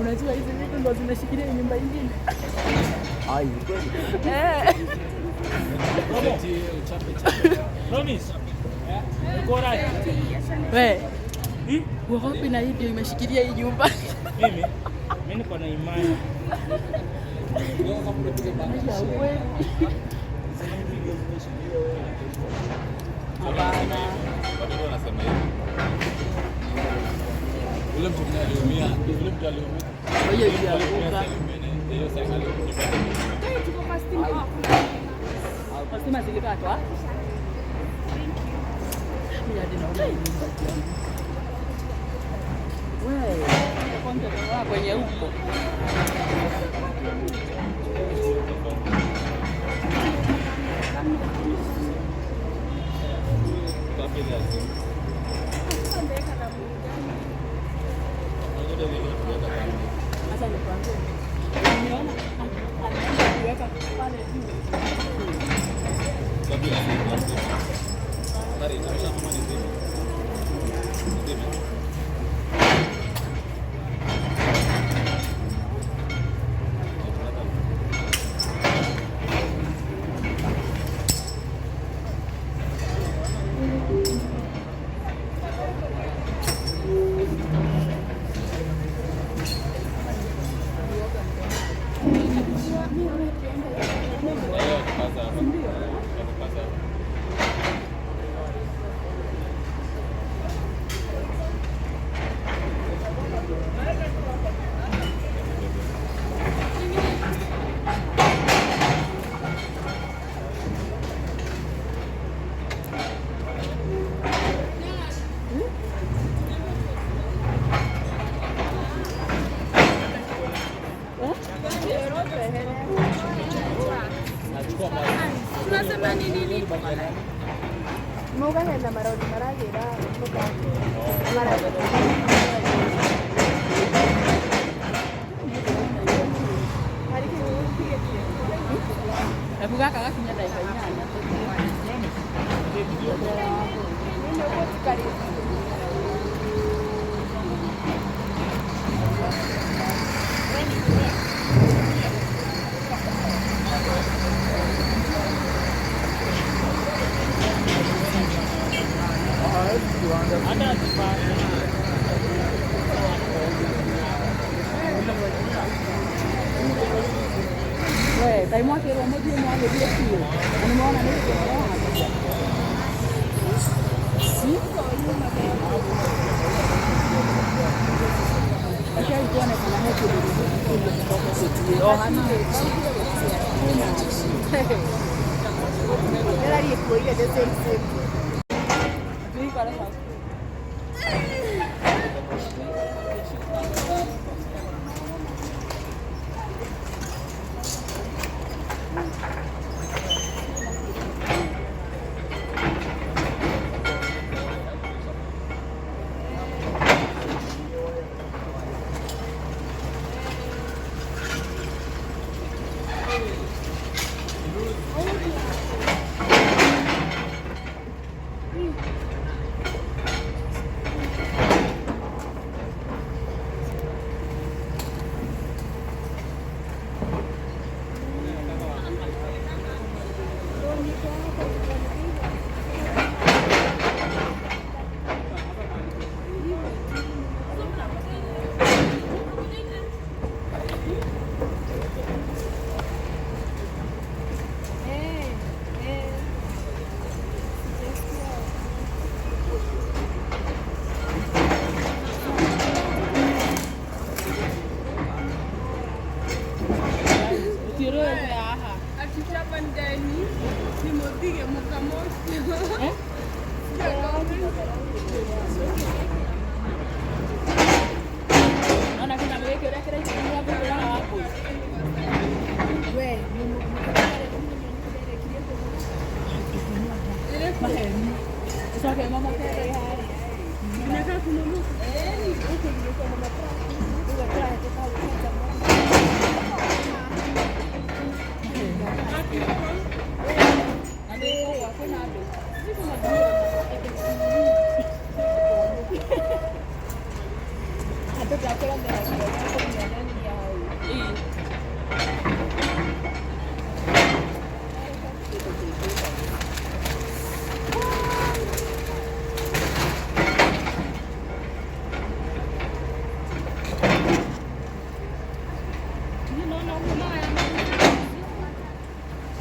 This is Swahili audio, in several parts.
Unajua hizi vitu ndo zimeshikilia nyumba ingine. Ai, kweli. Eh. We. Wapi na hii ndio imeshikilia hii nyumba? Mimi mimi niko na imani. Hapana. Watoto wanasema hivi. Ule mtu mwenye aliumia, ule mtu aliumia. Hiyo ilianguka. Hiyo sasa aliumia. Kwa stima zilikatwa. Mimi hadi naona hii nyumba ikianguka. We, kwanza kwa kwenye huko. Sasa nikwambie. Nimeona anaenda kuweka pale juu. Mugagenda marori maragira Hebu gaka gakinya ndagĩka 8. We, tai mwakĩrwo mũthiĩ mwagĩthiĩ biũ. Na nĩmwona nĩ kĩo. Rekei tuone kana he kĩndũ gĩgũtũteithia tũcoke tũthiĩ. O hanini. Tuikare hau. Naona kuna mweke ũrĩa kĩraikara kũraga wa mbũri. Maheni. Ũcoke mamakere harĩa. Na nĩ kũgwa kwĩna andũ. Ĩĩ.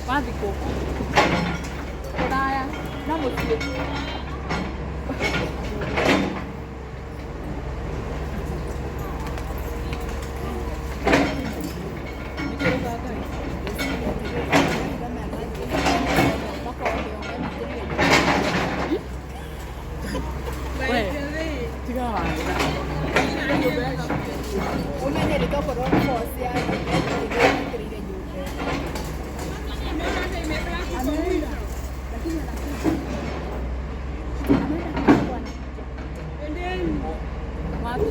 Wathi kũ? Kũraya na mũciĩ. We, tiga wara. Wapi?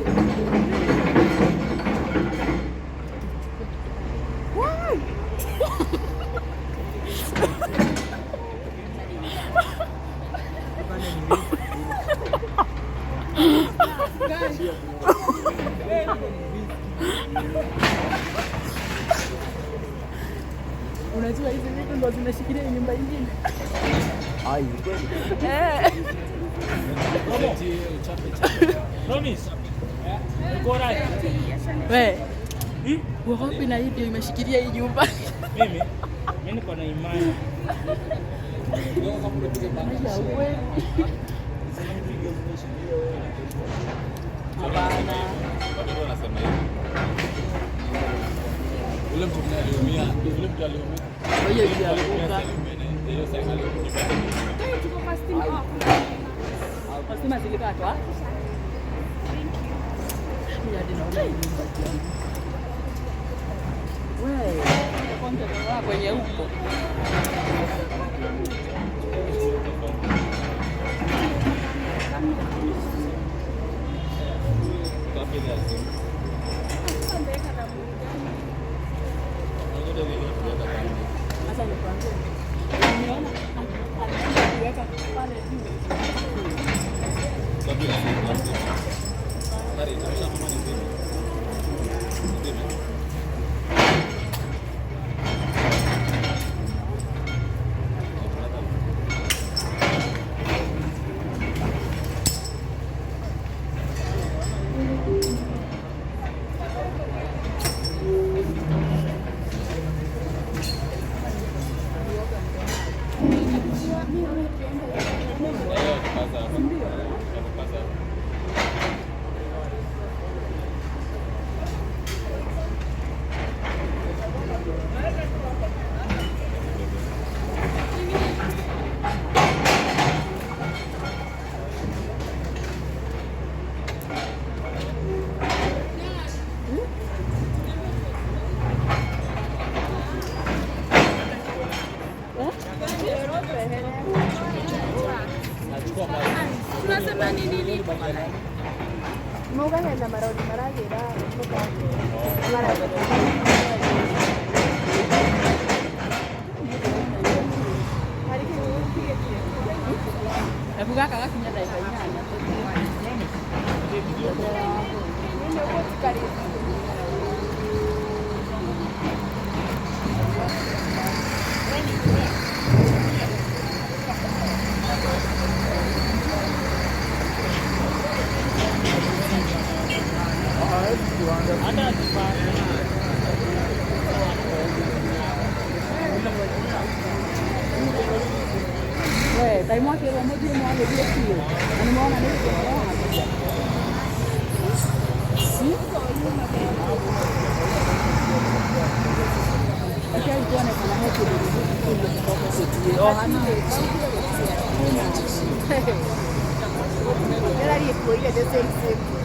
Unajua hizi vitu ndo zimeshikilia hii nyumba ingine. Ai, ni kweli. Promise. Uko right. We, uogopi na hii ndio imeshikilia hii nyumba. Mimi niko na imani. Hapana. Watoto wanasema hivi. Ule mtu mwenye aliumia, ule mtu aliumia. Kwa hiyo ilianguka. Hiyo sasa aliumia. Kwa stima zilikatwa. Mimi hadi naona hii nyumba ikianguka. We. content unaona kwenye huko. Wapi ile ya simu? Unajua ile tuliweka kando. Sasa nikwambie. Nimeona anaenda kuweka pale juu. Wapi ya simu? Ya simu. Sorry, inaonyesha kama ni simu. Ni simu. Oh, brother. Eh, tukaza hapa. Tukaza hapa. Tunasema ni nini? Mugagenda maraundi maragĩra Hebu gaka gakinya ndagĩka inyanya. We, tai mwakĩrwo mũthiĩ mwagĩthiĩ biũ. Na nĩmwona nĩ kĩrĩa. Rekei tuone kana he kĩndũ gĩgũtũteithia opposite o hanini. Ndĩrariĩ kuoire the same same.